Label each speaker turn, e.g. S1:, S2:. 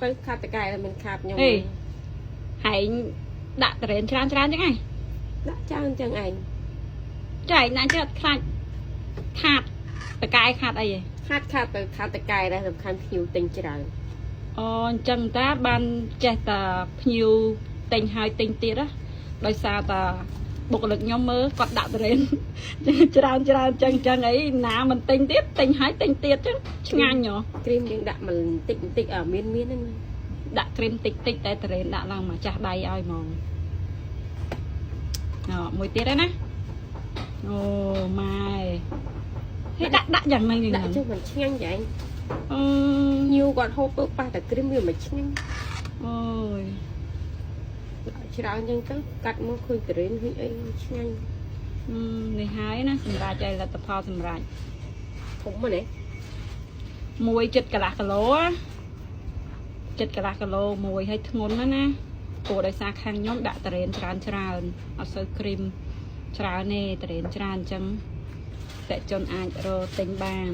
S1: ទៅខាតតកែមិនខាតខ្ញុំ
S2: អេហែងដាក់តរ៉េនច្រើនច្រើនចឹងឯង
S1: ដាក់ច្រើនចឹងឯង
S2: ចែកណាចេះអត់ខ្លាចខាតតកែខាតអីឯង
S1: ខាតខាតទៅខាតតកែដែរសំខាន់ភ្ញៀវទិញច្រើន
S2: អូអញ្ចឹងតាបានចេះតាភ្ញៀវទិញហើយទិញទៀតណាដោយសារតាបុគ្គលិកខ្ញុំមើលគាត់ដាក់តរ៉េន ច្រើនច្រើនចឹងចឹងអីណាមិនទិញទៀតទិញហើយទិញទៀតចឹងឆ្ងាញ់ហ៎
S1: គ្រីមយើងដាក់មិនតិចបន្តិចអើមានមានហ្នឹង
S2: ដាក់គ្រីមតិចតិចតែតរ៉េនដាក់ឡើងមកចាស់ដៃឲ្យហ្មងអមួយទៀតហើយណាអូម៉ែហេដាក់ដាក់យ៉ាងហ្នឹងយ៉ាងហ្នឹង
S1: ដាក់ចុះមិនឆ្ងាញ់ចឹង
S2: អឺ
S1: ភ្ញៀវគាត់ហូបទៅប៉ះតែគ្រីមវាមិនឆ្ងាញ់
S2: អូយ
S1: ដាក់ច្រើនចឹងទៅកាត់មកឃើញតរិនឃើញអីឆ្ងាញ់
S2: អឺនេះហើយណាសម្រាប់ឲ្យលទ្ធផលសម្រាប់
S1: ធំហ្នឹងណា
S2: មួយចិត្តកន្លះគីឡូណាចិត្តកន្លះគីឡូមួយឲ្យធ្ងន់ណាស់ណាព្រោះដោយសារខាងខ្ញុំដាក់តរ៉េនច្រើនច្រើនអត់សូវគ្រីមច្រើនទេតរ៉េនច្រើនអញ្ចឹងតែជនអាចរកទិញបាន